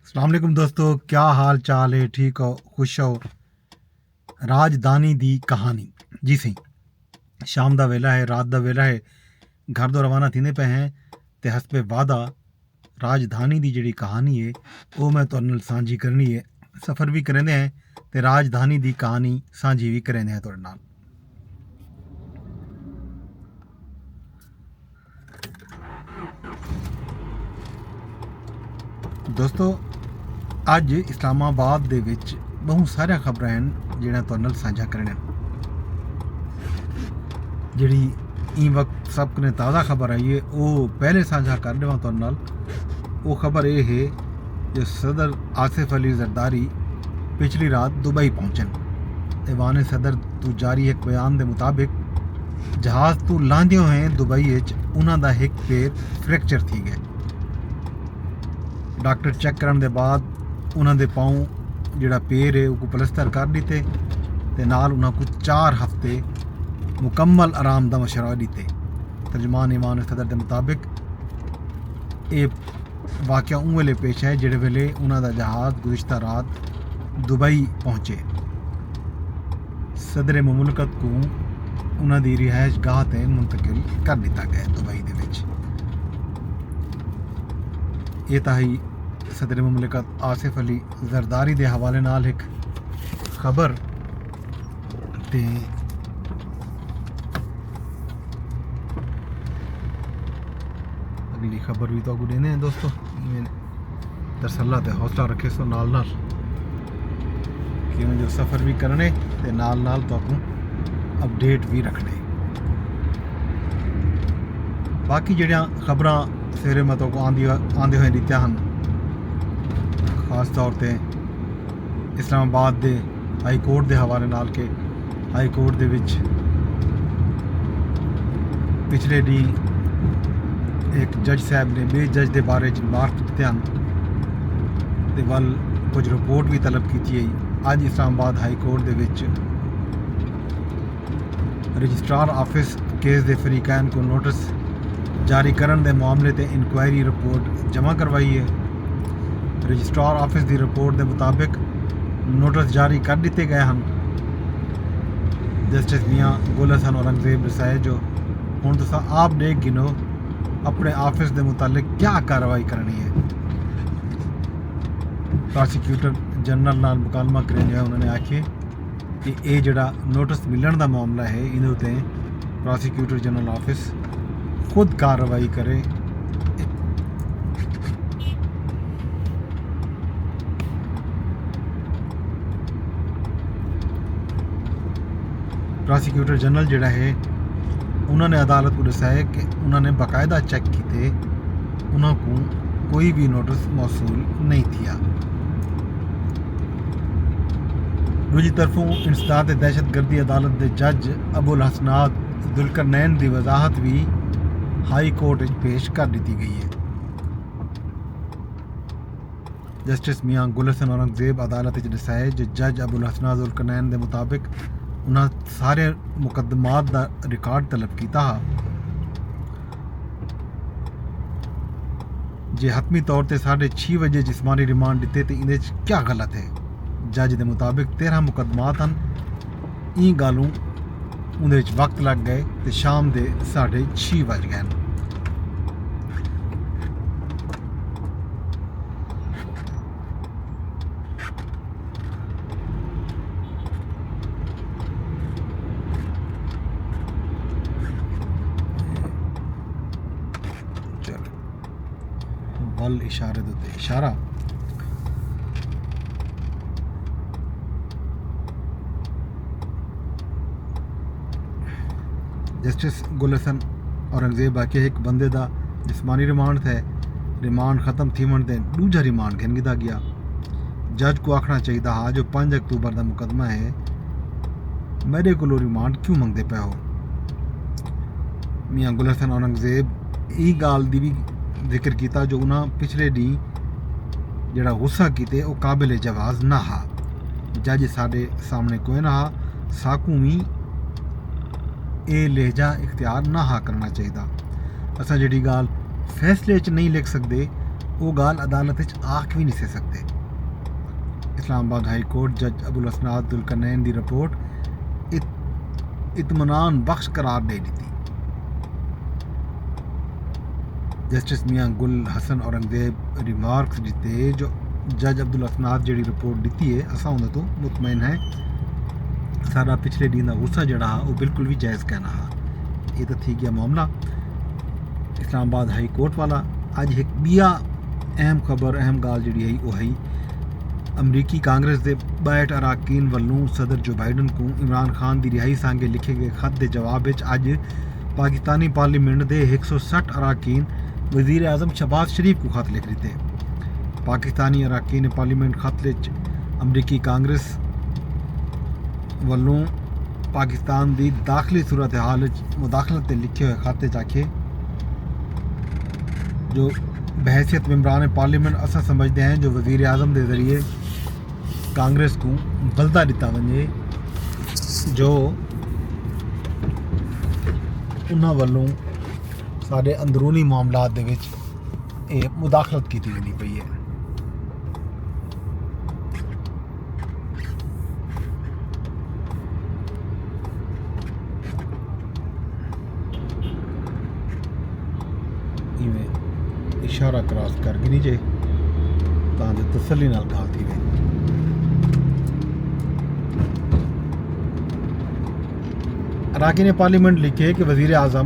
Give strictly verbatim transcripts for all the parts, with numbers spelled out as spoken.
السلام علیکم دوستو، کیا حال چال ہے؟ ٹھیک ہو؟ خوش ہو؟ راجدھانی دی کہانی۔ جی سائیں، شام دا ویلا ہے، رات دا ویلا ہے، گھر دو روانہ تھیندے پئے ہیں تے حسب وعدہ راجدھانی دی جڑی کہانی ہے، او میں تہاڈے نال سانجھی کرنی ہے۔ سفر بھی کریندے ہیں تے راجدھانی دی کہانی سانجھی بھی کریندے ہیں تہاڈے نال۔ دوستو، اج اسلام آباد دے وچ بہوں ساریاں خبراں ہن جڑیاں تہاڈے نال سانجھا کرݨیاں۔ جڑی ایں وقت سب کنے تازہ خبر آئی ہے، او پہلے سانجھا کر ݙیواں تہاڈے نال۔ او خبر اے ہے جو صدر آصف علی زرداری پچھلی رات دبئی پہنچن۔ ایوان صدر توں جاری ہک بیان دے مطابق، جہاز توں لہندے ہوئیں دبئی اچ انہاں دا ہک پیر فریکچر تھی ڳئے۔ ڈاکٹر چیک کرݨ دے بعد انہاں دے پاؤں جڑا پیر ہے، اوکوں پلستر کر ݙتے تے نال انہاں کوں چار ہفتے مکمل آرام دا مشورہ ݙتے۔ ترجمان ایوان صدر دے مطابق، اے واقعہ اوں ویلے پیش آئے جڑے ویلے انہاں دا جہاز گزشتہ رات دبئی پہنچے۔ صدر مملکت کوں انہاں دی رہائش گاہ تے منتقل کر ݙتا ڳئے دبئی دے وچ۔ اے تاں ہئی صدر مملکت آصف علی زرداری دے حوالے نال ہک خبر۔ تے اگلی خبر بھی تہاکوں ݙیندے ہیں دوستو۔ ایویں تسلا تے حوصلہ رکھے سو نال نال، کیوں جو سفر بھی کرنے تے نال نال تہاکوں اپڈیٹ بھی رکھنے۔ باقی جڑیاں خبراں سویرے میں تہاکوں آندی، آندے ہوئے ݙتیاں ہن، خاص طور تے اسلام آباد دے ہائی کورٹ دے حوالے نال کہ ہائی کورٹ دے وچ پچھلے ݙینھ ہک جج صاحب نے ٻئے جج دے بارے وچ ریمارک ݙتے ہن تے ول کجھ رپورٹ وی طلب کیتی ہئی۔ اڄ اسلام آباد ہائی کورٹ دے وچ رجسٹرار آفس کیس دے فریقین کوں نوٹس جاری کرݨ دے معاملے تے انکوائری رپورٹ جمع کروائی ہے۔ رجسٹرار آفس دی رپورٹ دے مطابق نوٹس جاری کر ݙتے ڳئے ہن۔ جسٹس میاں گل حسن اورنگزیب ݙسائے جو ہݨ تساں آپ ݙیکھ گھنو اپݨے آفس دے متعلق کیا کارروائی کرݨی ہے۔ پراسیکیوٹر جنرل نال مکالمہ کریندے ہوئے انہاں نے آکھیے کہ اے جڑا نوٹس ملݨ دا معاملہ ہے، ایندے اتے پراسیکیوٹر جنرل آفس خود کارروائی کرے۔ پراسیکیوٹر جنرل جڑا ہے، انہاں نے عدالت کوں ݙسایا کہ انہاں نے باقاعدہ چیک کیتے، انہاں کوں کوئی بھی نوٹس موصول نہیں تھیا۔ ݙوجھی طرفوں انسداد دہشت گردی عدالت دے جج ابو الحسنات ذوالقرنین دی وضاحت وی ہائی کورٹ وچ پیش کر ݙتی ڳئی ہے۔ جسٹس میاں گل حسن اورنگزیب عدالت وچ ݙسائے جو جج ابو الحسنات ذوالقرنین دے مطابق انہاں سارے مقدمات دا ریکارڈ طلب کیتا ہا۔ جے حتمی طور تے ساڑھے چھی وجے جسمانی ریمانڈ ݙتے تے ایندے وچ کیا غلط ہے؟ جج دے مطابق تیرھاں مقدمات ہن، ایں ڳالھوں اوندے وچ وقت لڳ ڳئے تے شام دے ساڑھے چھی وڄ ڳئن۔ چلو، ول اشارے دے اتے اشارہ۔ جسٹس گل حسن اورنگزیب آکھیا ہک بندے دا جسمانی ریمانڈ تھئے، ریمانڈ ختم تھیوݨ تے ݙوجھا ریمانڈ گھن گھدا ڳیا۔ جج کوں آکھݨا چاہیدا ہا جو پنج اکتوبر دا مقدمہ ہے، میݙے کولوں ریمانڈ کیوں منگدے پئے ہو؟ میاں گل حسن اورنگزیب ایں ڳالھ دی وی ذکر کیتا جو انہاں پچھلے ݙینھ جیڑھا غصہ کیتے او قابل جواز نہ ہا۔ جج ساݙے سامݨے کوئے نہ ہا، ساکوں وی اے لہجہ اختیار نہ ہا کرݨا چاہیدا۔ اساں جیڑھی ڳالھ فیصلے اچ نہیں لکھ سڳدے، او ڳالھ عدالت اچ آکھ وی نی سے سڳدے۔ اسلام آباد ہائی کورٹ جج ابوالحسنات ذوالقرنین دی رپورٹ اط- اطمینان بخش قرار ݙے ݙتی۔ جسٹس میاں گل حسن اورنگزیب ریمارکس ݙتے جو جج عبدالحسنات جیڑھی رپورٹ ݙتی ہے، اساں انہاں توں مطمئن ہیں۔ ساݙا پچھلے ݙینہہ دا غصہ جیڑھا ہا، او بالکل وی جائز کائنا ہا۔ اے تاں تھی ڳیا معاملہ اسلام آباد ہائی کورٹ والا۔ اڄ ہک ٻیا اہم خبر، اہم ڳالھ جیڑھی ہئی، او ہئی امریکی کانگریس دے ٻاہٹھ اراکین ولوں صدر جو بائیڈن کوں عمران خان دی رہائی سانگے لکھے ڳئے خط دے جواب اچ اڄ پاکستانی پارلیمنٹ دے ہک سو سٹھ اراکین وزیر اعظم شہباز شریف کوں خط لکھ ݙتے۔ پاکستانی اراکین پارلیمنٹ خط اچ امریکی کانگریس ولوں پاکستان دی داخلی صورتحال اچ مداخلت تے لکھے ہوئے خط اچ آکھیے جو بحیثیت ممبران پارلیمنٹ اساں سمجھدے ہیں جو وزیر اعظم دے ذریعے کانگریس کوں بلدا ݙتا ونڄے جو انہاں ولوں ساݙے اندرونی معاملات دے وچ اے مداخلت کیتی ویندی پئی ہے۔ ایویں اشارہ کراس کر گھنی جے تاں جو تسلی نال ڳالھ تھی وے۔ اراکین پارلیمنٹ لکھے کہ وزیر اعظم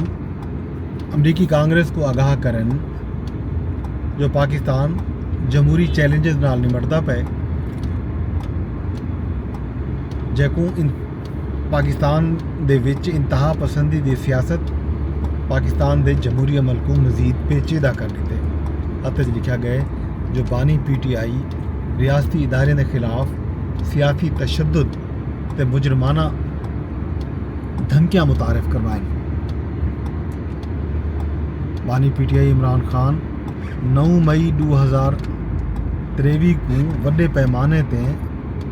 امریکی کانگریس کوں آگاہ کرن جو پاکستان جمہوری چیلنجز نال نمٹدا پئے، جیکوں ان پاکستان دے وچ انتہا پسندی دی سیاست پاکستان دے جمہوری عمل کوں مزید پیچیدہ کر ݙتے۔ خط اچ لکھیا ڳئے جو بانی پی ٹی آئی ریاستی اداریں دے خلاف سیاسی تشدد تے مجرمانہ دھمکیاں متعارف کروائن۔ بانی P T I Imran Khan نو مئی ݙو ہزار تریوی کوں وݙے پیمانے تے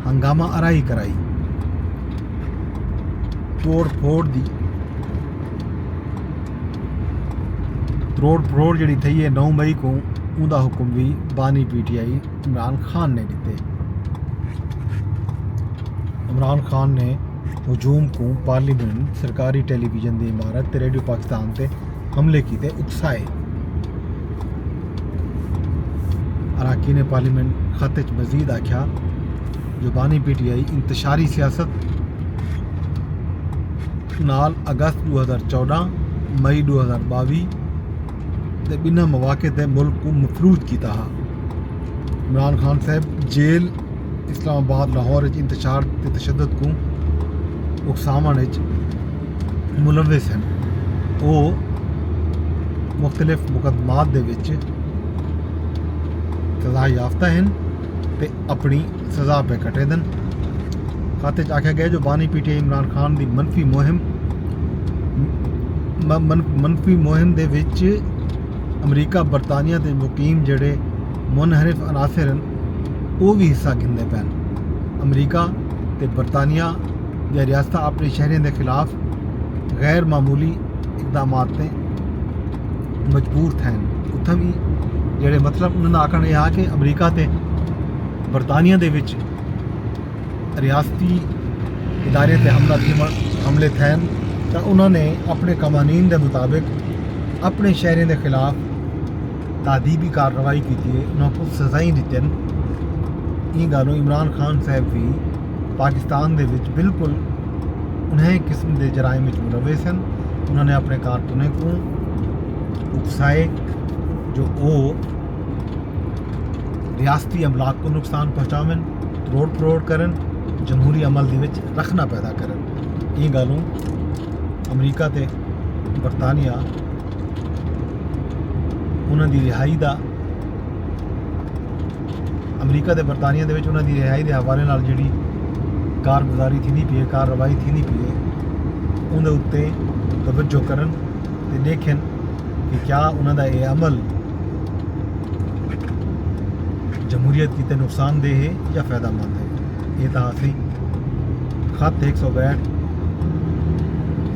ہنگامہ آرائی کرائی۔ توڑ پھوڑ دی تروڑ پھروڑ جیڑھی تھئی ہے نو مئی کوں، اوندا حکم وی بانی P T I Imran Khan نے ݙتے۔ عمران خان نے ہجوم کوں پارلیمنٹ، سرکاری ٹیلی ویژن دی عمارت تے ریڈیو پاکستان تے حملے کیتے اکسائے۔ اراکین پارلیمنٹ خط اچ مزید آکھیا جو بانی پی ٹی آئی انتشاری سیاست نال اگست ݙو ہزار چوݙاں، مئی ݙو ہزار ٻاویہہ تے ٻنہاں مواقع تے ملک کوں مفلوج کیتا ہا۔ عمران خان صاحب جیل اسلام آباد لاہور اچ انتشار تے تشدد کوں اکساوݨ اچ ملوث ہن۔ او مختلف مقدمات دے وچ سزا یافتہ ہن تے اپݨی سزا پئے کٹیندن۔ خط اچ آکھیا ڳئے جو بانی P T I Imran Khan دی منفی مہم م- من- منفی مہم دے وچ امریکہ، برطانیہ تے مقیم جیڑھے منحرف عناصر ہن، او وی حصہ گھندے پئن۔ امریکہ تے برطانیہ دیاں ریاستاں اپݨے شہریاں دے خلاف غیر معمولی اقدامات تے مجبور تھئن۔ اتھاں وی جیڑھے مطلب انہاں دا آکھݨ اے ہا کہ امریکہ تے برطانیہ دے وچ ریاستی اداریں تے حملہ تھیوݨ، حملے تھئن تاں انہاں نے اپݨے قوانین دے مطابق اپݨے شہریاں دے خلاف تادیبی کارروائی کیتی ہے، انہاں کوں سزائیں ݙتین۔ ایں ڳالھوں عمران خان صاحب وی پاکستان دے وچ بالکل انہیں قسم دے جرائم وچ ملوث ہن۔ انہاں نے اپݨے کارکنیں کوں اکسائے جو او ریاستی املاک کوں نقصان پہنچاون، تروڑ پھروڑ کرن، جمہوری عمل دے وچ رخنہ پیدا کرن۔ ایں ڳالھوں امریکہ تے برطانیہ انہاں دی رہائی دا امریکہ تے برطانیہ دے وچ انہاں دی رہائی دے حوالے نال جیڑھی کارگزاری تھیندی پئی ہے، کارروائی تھیندی پئی ہے، اوندے اتے توجہ کرن تے ݙیکھن کہ کیا انہاں دا اے عمل جمہوریت کیتے نقصان دہ ہے یا فائدہ مند ہے۔ اے تاں اسی خط ہک سو ٻہٹھ،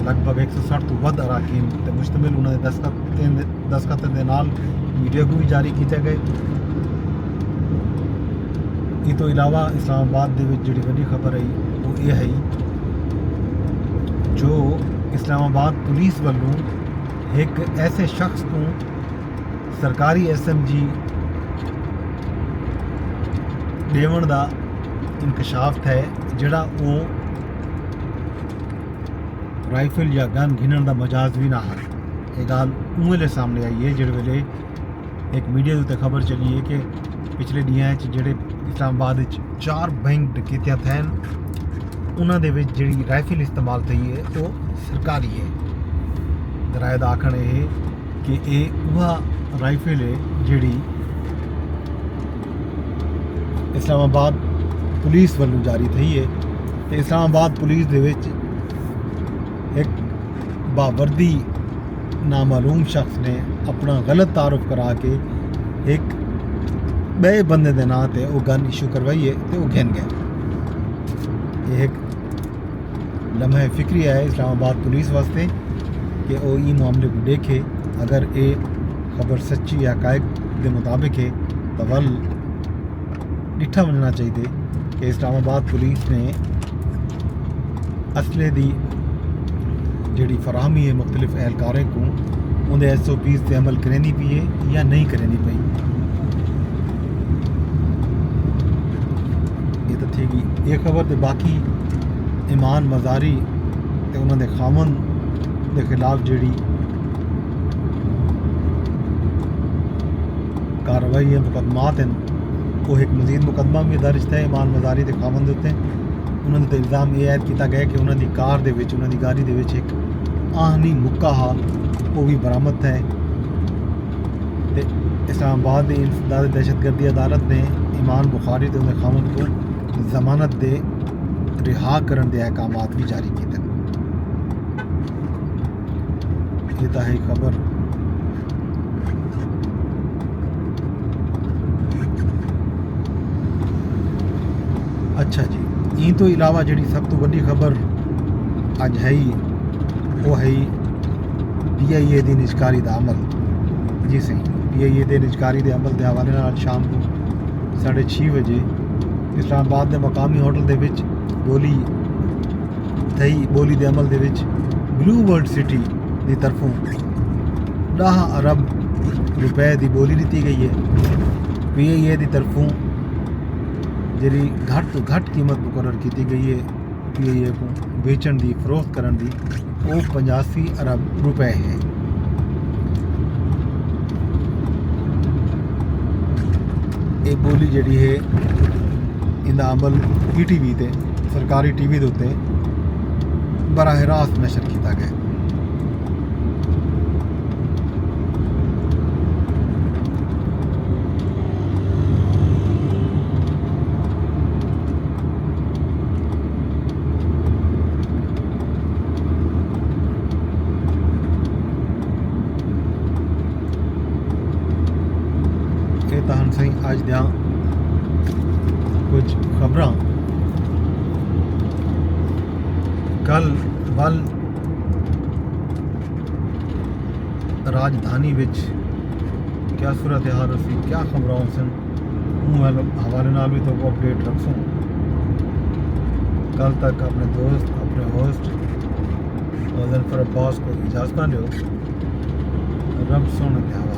لگ بھگ ہک سو سٹھ توں ودھ اراکین تے مشتمل انہاں دے دستخط دستخط دے نال میڈیا کوں وی جاری کیتے ڳئے۔ ایں توں علاوہ اسلام آباد دے وچ جیڑھی وݙی خبر ہئی، او اے ہئی جو اسلام آباد پولیس ولوں ہک ایسے شخص کوں سرکاری ایس ایم جی ݙیوݨ دا انکشاف تھئے، جیڑھا او رائفل یا گن گھنݨ دا مجاز وی نہ ہا۔ اے ڳالھ اوں ویلے سامݨے آئی ہے جیڑھے ویلے ہک میڈیا دے اتے خبر چلی ہے کہ پچھلے ݙینہاں اچ جیڑھے اسلام آباد اچ چار بینک ڈکیتیاں تھین، انہاں دے وچ جیڑھی رائفل استعمال تھئی ہے، او سرکاری ہے۔ ذرائع دا آکھݨ اے ہے کہ اے اوہا رائفل ہے جیڑھی اسلام آباد پولیس ولوں جاری تھئی ہے تے اسلام آباد پولیس دے وچ ہک باوردی نامعلوم شخص نے اپݨا غلط تعارف کرا کے ہک ٻئے بندے دے ناں تے او گن ایشو کروائی ہے تے او گھن ڳئے۔ اے ہک لمحہ فکری ہے اسلام آباد پولیس واسطے کہ او ایں معاملے کوں ݙیکھے، اگر اے خبر سچی یا حقائق دے مطابق ہے تاں ول ݙٹھا ونڄݨا چاہیدے کہ اسلام آباد پولیس نے اسلحے دی جیڑھی فراہمی ہے مختلف اہلکاریں کوں، اوندے ایس او پیز تے عمل کریندی پئی ہے یا نہیں کریندی پئی۔ یہ تاں تھی ڳئی یہ خبر۔ تے باقی ایمان مزاری تے انہاں دے خاوند دے خلاف جیڑھی کارروائی ہے، مقدمات ہیں، وہ ایک مزید مقدمہ بھی درج تھے ایمان مزاری دے خاوند دے اتے۔ انہاں دے الزام یہ عائد کیتا گیا کہ انہاں دی کار دے وچ، انہاں دی گاڑی دے وچ ایک آہنی مکہ ہا، وہ بھی برآمد تھے۔ تے اسلام آباد دی انسداد دہشت گردی عدالت نے ایمان بخاری تے انہاں دے خاوند کو ضمانت دے رہا کرن دے احکامات بھی جاری کیتے۔ یہ تاں ہے خبر۔ اچھا جی، ایں تو علاوہ جڑی سب تو وڈی خبر اج ہے، وہ ہے پی آئی اے دی نجکاری دا عمل۔ جی سائیں، پی آئی اے دے نجکاری دے عمل دے حوالے نال شام کو ساڑھے چھ بجے اسلام آباد دے مقامی ہوٹل دے وچ گولی تھئی۔ ٻولی دے عمل دے وچ بلیو ورلڈ سٹی دی طرفوں ݙاہ ارب روپے دی ٻولی ݙتی ڳئی ہے۔ پی آئی اے دی طرفوں جیڑھی گھٹ توں گھٹ قیمت مقرر کیتی ڳئی ہے پی آئی اے کوں ویچݨ دی، فروخت کرݨ دی، او پنجاسی ارب روپے ہے۔ اے ٻولی جیڑھی ہے، ایندا عمل پی ٹی وی تے، سرکاری ٹی وی دے اتے براہ راست نشر کیتا ڳئے۔ اے تاں ہن سائیں اج دیاں کجھ خبراں۔ کل ول راجدھانی وچ کیا صورتحال ہوسی، کیا خبراں ہوسن، اوں حوالے نال وی تہاکوں اپڈیٹ رکھسوں۔ کل تک اپݨے دوست، اپݨے ہوسٹ مظفر عباس کوں اجازتاں ݙیو۔ رب سوہݨے دے حوالے۔